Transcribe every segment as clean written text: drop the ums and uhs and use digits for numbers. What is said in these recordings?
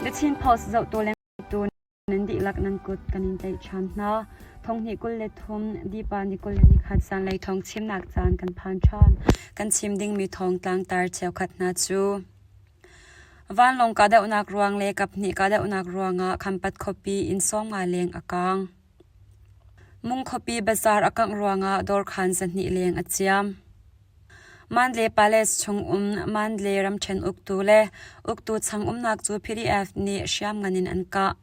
The Chin Post zohtu lengtu nan dihlak nan kut kan in tlaih ṭhan hna. Thonghnih 23 Dipa ni 21 zanlei thawng chimnak caan kan phan ṭhan. Kan chim dingmi thawng tlangtar cheukhat hna cu Vanlawng kahdohnak ruang le kaphnih kahdohnak ruangah Khampat khuapi inn 50 leng a kaang. Mung khuapi bazaar a kangh ruangah dawrkhan 200 leng a ciam. Mandalay Palace chung um Mandalay ramṭhen uktu le uktu chang umnak cu PDF nih hriamngan in an kah.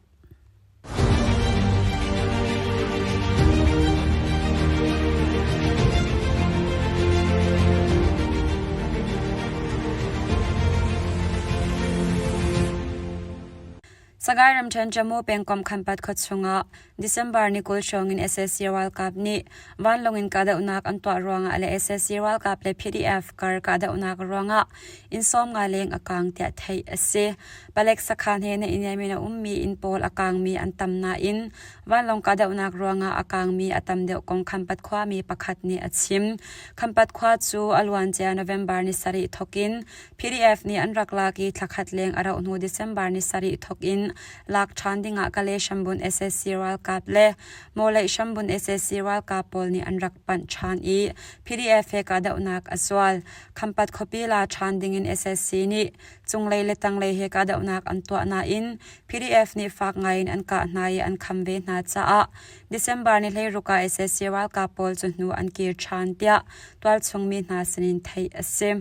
Sagaing ramṭhen Jammu pengkomh Khampat khua chungah December ni 20 hrawng in sac ralkap nih vanlawng in kahdohnak an tuah ruangah le sac ralkap le PDF kar kahdohnak ruangah inn 50 leng a kaang tiah theih a si. Palek sakhan he naihniam in a ummi inn pawl a kaangmi an tam nain vanlawng kahdohnak ruangah a kaangmi a tam deuh kong Khampat khuami pakhat nih a chim. Khampat khua cu a luancia November ni sarih thawk in PDF nih an rak lak i thlakhat leng a rauh hnu December ni sarih thawk in lak ṭhan dingah Kalay hrambun sac ralkap le Mawleih hrambun sac ralkap pawl nih an rak panh ṭhan i PDF he kahdohnak a zual. Khampat khuapi la ṭhan dingin sac nih cunglei le tanglei he kahdohnak an tuah nain PDF nih fak ngaiin an kah hna i an kham ve hna caah December ni 16 ah sac ralkap pawl cu hnu an kir ṭhan tiah tualchung mi hna sinin theih a si.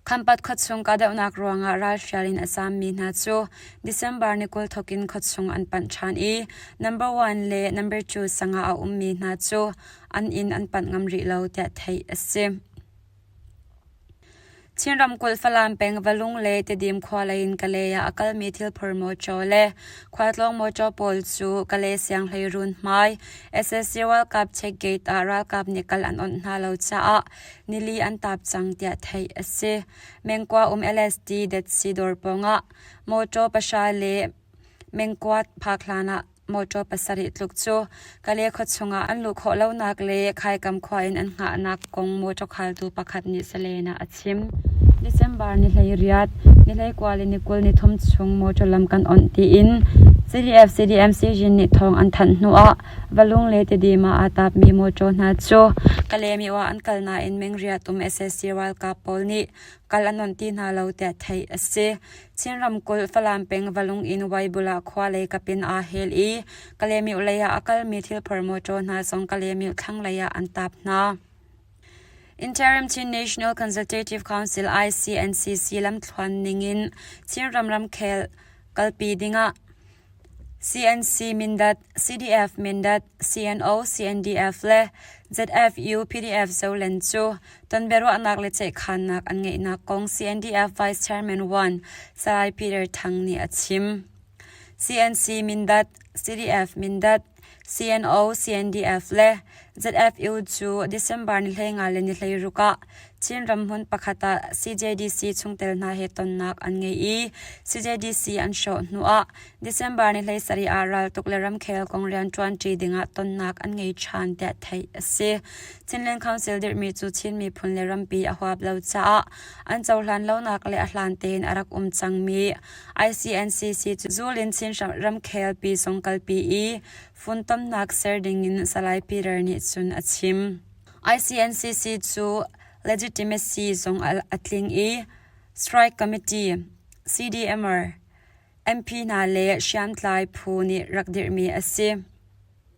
Khampat khuachung kahdohnak ruangah ralhrial in a zaammi hna cu December ni 20 thawk in khuachung an panh ṭhan i number one le number two sang ah a ummi hna cu an inn an panh ngam rih lo tiah theih a si. Chin ramkulh Falam peng Valung le Tedim khua lei in Kalay ah a kalmi thilphor mawṭaw le khualtlawng mawṭaw pawl cu Kalay sianghleiruun hmai sac ralkap check gate ah ralkap nih kal an onh hna lo caah nili an taap cang tiah theih a si. Mengkua um LSD detsi dawr pawngah mawṭaw pahra le mengkua phak hlan ah mawṭaw pasarih tluk cu Kale khuachung ah an luh khawh lonak le Khaikam khua in an hngahnak kong mawṭaw khaltu pakhat nih Salen ah a chim. December ni 18, ni 21 le ni 23 chung mawṭaw lam kan onh tiin CDF CDM Sizin nih thawng an thanh hnuah Valung le Tedim ah aa tapmi mawṭaw hna cu Kalaymyo ah an kal nain mengriat um sac ralkap pawl nih kal an onh ti hna lo tiah theih a si. Chin ramkulh Falam peng Valung in Waibulah khua lei kap in aa hel i Kalaymyo lei ah a kalmi thilphor mawṭaw hna zong Kalaymyo thlanglei ah an tap hna. Interim Chin National Consultative Council ICNCC lamthluan ningin Chinram ramkhel kalpi dingah CNC Mindat, CDF Mindat, CNO CNDF le ZFU PDF Zoland cu tonbiaruahnak le ceihkhannak an ngeihnak kong CNDF Vice Chairman 1 Salai Peter Thang nih a chim. CNC Mindat, CDF Mindat, CNO, CNDF le ZFU cu December ni 15 le ni 16 ah Chinram hmun pakhat ah CJDC chungtel hna he tonnak an ngei i CJDC an hrawh hnu ah December ni 17 ah raltuk le ramkhel kong rianṭuanṭi dingah tonnak an ngei ṭhan tiah theih a si. Chinland Council dirhmi cu Chin miphun le rampi a huap lo caah an cohlan lonak le a hlan tein a rak um cangmi ICNCC cu zul in Chin ramkhel pi zong kalpi i funtomnak ser dingin Salai Peter nih cun a chim. ICNCC cu legitimacy zong a tling i Strike Committee, CDMR, MP hna le hriamtlai phu nih rak dirhmi a si.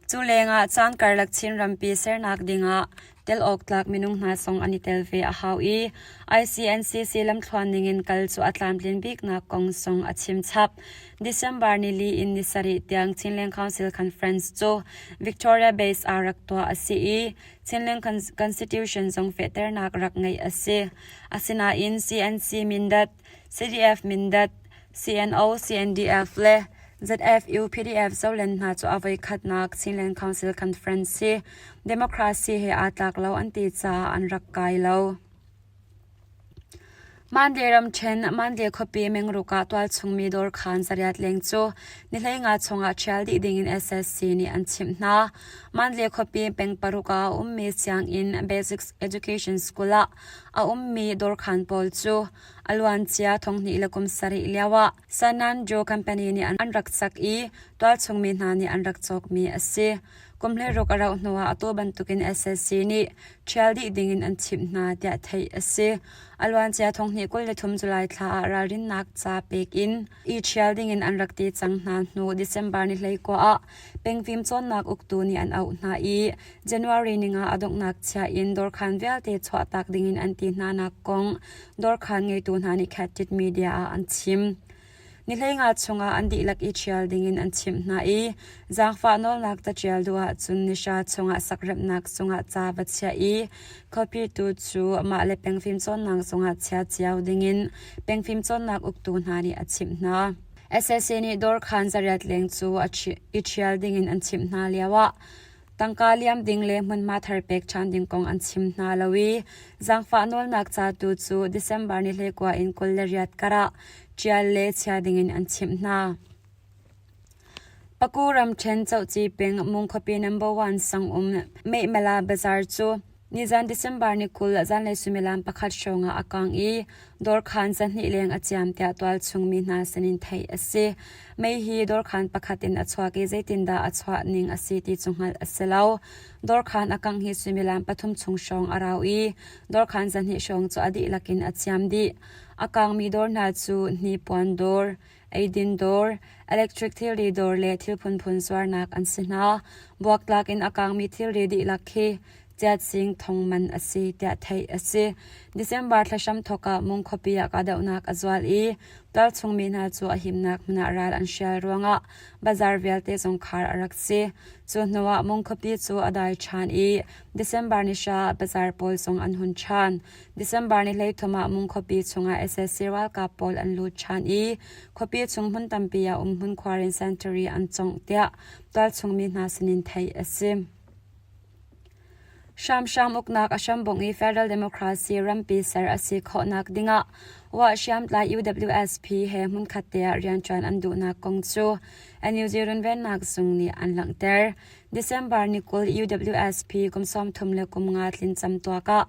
Cu lengah caan karlak Chin rampi sernak dingah tel awktlak minung hna zong an i tel ve a hau i ICNCC lamthluan ningin kal cu a tlamtlin biknak kong zong a chim chap. December nili in ni sarih tiang Chinland Council Conference cu Victoria Base ah rak tuah a si i Chinland Constitution zong fehternak rak ngeih a si. Asinain CNC Mindat, CDF Mindat, CNO, CNDF le ZFU PDF Zoland hna cu a voikhatnak Chinland Council Conference hi democracy he aa tlak lo an ti caah an rak kai lo. Mandalay ramṭhen Mandalay khuapi mengruk ah tualchungmi dawrkhan zariat leng cu ni 15 chungah ṭhial dih dingin SSC nih an chimh hna. Mandalay khuapi peng paruk ah a ummi sianginn Basic Education School ah a ummi dawrkhan pawl cu. A luancia thonghnih le kum sarih lioah Sananjo company nih an rak sak i tualchung mi hna nih an rak cawkmi a si. Kum 16 a rauh hnuah atu bantukin SSC nih ṭhial dih dingin an chimh hna tiah theih a si. A luancia thonghnih 23 July thla ah ralrinnak ca pek in i ṭhial dingin an rak ti cang hna hnu December ni 19 ah pengfim cawnnak uktu nih an auh hna i January ninga a donghnak chia in dawrkhan vialte chuahtak dingin an ti hnanak kong dawrkhan ngeitu hna nih Khat Media ah an chim. Ni hleinga chungah an dihlak i ṭhial dingin an chimh hna i zaangfah nawlnak caṭial duh ahcun nihra chungah sakremhnak cungah ca va chiah i khuapi tu cu mah le peng fimcawnnak zungah chia cio dingin peng fimcawnnak uktu hna nih a chimh hna. SSA nih dawrkhan zariat leng cu i ṭhial dingin an chimh hna lioah Tangka liam ding le hmunhma thar pek ṭhan ding kong an chim hna lo i zaangfah nawlnak ca tu cu December ni 19 in 28 karah ṭial le chia dingin an chimh hna. Paku ramṭhen Cohci peng Mung khuapi number 1 sang um Meihmala Bazar cu Nizan December ni 20 zanlei suimilam pakhat hrawng ah a kang i dawrkhan zahnih leng a ciam tiah tualchung mi hna sinin theih a si. Mei hi dawrkhan pakhat in a chuak i zeitindah a chuah ning a si ti cu hngalh a si lo. Dawrkhan a kangh hi suimilam pathum chung hrawng a rau i dawrkhan zahnih hrawng cu a dihlak in a ciam dih. A kangmi dawr hna cu hnipuan dawr, eidin dawr, electric thilri dawr le thil phunphun zuarnak an si hna. Buaktlak in a kangmi thilri dihlak khi Ciatsing thong man a si tiah theih a si. December thla hramthawk ah Mung khuapi ah kahdohnak a zual i tualchung mi hna cu a himnak hmun ah ral an hrial ruangah bazar vialte zong khar a rak si. Cu hnuah Mung khuapi cu a dai ṭhan i December ni hra ah bazar pawl zong an hun ṭhan. December ni 13 ah Mung khuapi chungah sac ralkap pawl an lut ṭhan i khuapi chung hmun tampi ah umhmun khuarin sentari an congh tiah tualchung mi hna sinin theih a si. Hramhram uknak a hrambongh i Federal Democracy rampi ser a si khawhnak dingah Wah hriamtlai UWSP he hmunkhat te ah rianṭuan an duhnak kong cu NUG runvennak zung nih an langhter. December ni 20 UWSP kum 35 tlin camtuak ah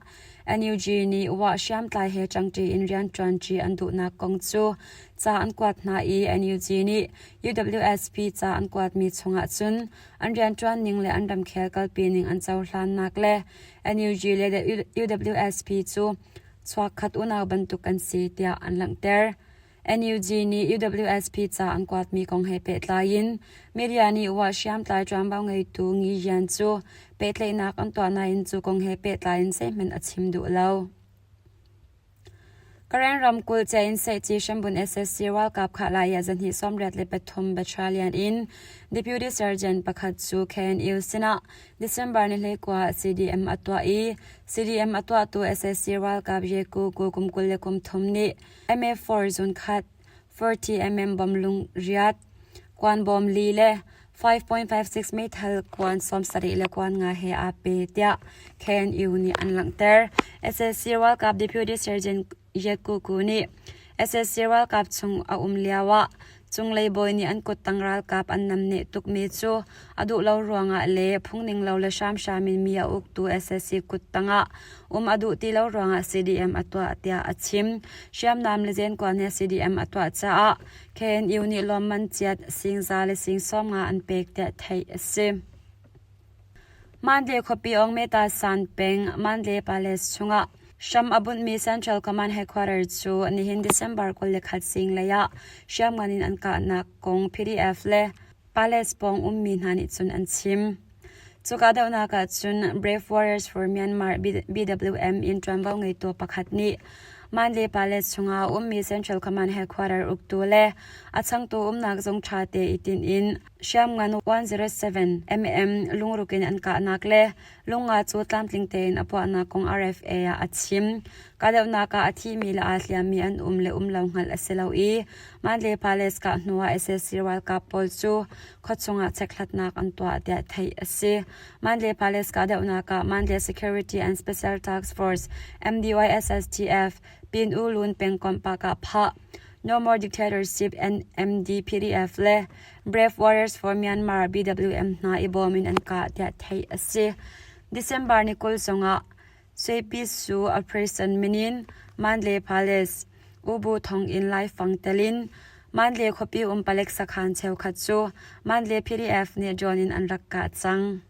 NUG nih Wah hriamtlai he ṭangṭi in rianṭuanṭi an duhnak kong cu ca an kuat hna i NUG nih UWSP ca an kuatmi chungah cun an rianṭuan ning le an ramkhel kalpi ning an cohlannak le NUG le UWSP cu chuakkhat unau bantuk an si tiah an langhter. NUG nih UWSP ca an kuatmi kong he pehtlai in media nih Wa hriamtlai ṭuanvo ngeitu Ngi Yan cu pehtlaihnak an tuah nain cu kong he pehtlai in zeihmanh a chim duh lo. Karen ramkulh Cein Seihci Hrambun SSC ralkap khah lai ah zahnih 83 Battalion in Deputy Sergeant pakhat cu KNU sinah December ni 19 CDM a tuah i CDM a tuahtu SSC ralkap Yeku ku kum 23 nih MA4 zun khat 40mm bom lung riat kuan bawm li le 5.56 meithal kuan 70 le kuan nga he aa pe tiah KNU nih an langhter. SSC ralkap Deputy Sergeant Yet Kuku nih SSC ralkap chung a um lioah cunglei bawi nih an kuttang ralkap an namneh tukmi cu a duh lo ruangah le phungning lo le hramhram in mi a uktu SSC kuttang ah um a duh ti lo ruangah CDM a tuah tiah a chim. Hriamnam le zenkuan he CDM a tuah caah KNU nih lawmman chiat singza le sing 50 an pek tiah theih a si. Mandalay khuapi Aungmeta San peng Mandalay Palace chungah hram a bunhmi Central Command Headquarters cu nihin December 21 zinglei ah hriamngan in an kahnak kong PDF le Palace pawng ummi hna nih cun an chim. Cu kahdohnak ah cun Brave Warriors for Myanmar BWM in ṭuanvo ngeitu pakhat nih Mandalay Palace chungah ummi Central Command Headquarter uktu le a changtu umnak zung ṭhate i tinh in hriamngan 107 mm lungruk in an kahnak le lunga cu tlamtling tein a puahnak kong RFA ah a chim. Kahdohnak ah a thimi le aa hliammi an um le um lo hngalh a si lo i Mandalay Palace kah hnuah sac ralkap pawl cu khuachung ah chekhlatnak an tuah tiah theih a si. Mandalay Palace kahdohnak ah Mandalay Security and Special Task Force MDYSSTF Pin U Lun pengkomh pakah phah No More Dictatorship NMDPDF le Brave Warriors for Myanmar BWM hna i bawm in an kah tiah theih a si. December ni 20 zongah Sui Su a prison minin Mandalay Palace. U Bu thonginn laifang tel in Mandalay khuapi um palek sakhan cheukhat cu Mandalay PDF nih drone in an rak kah cang.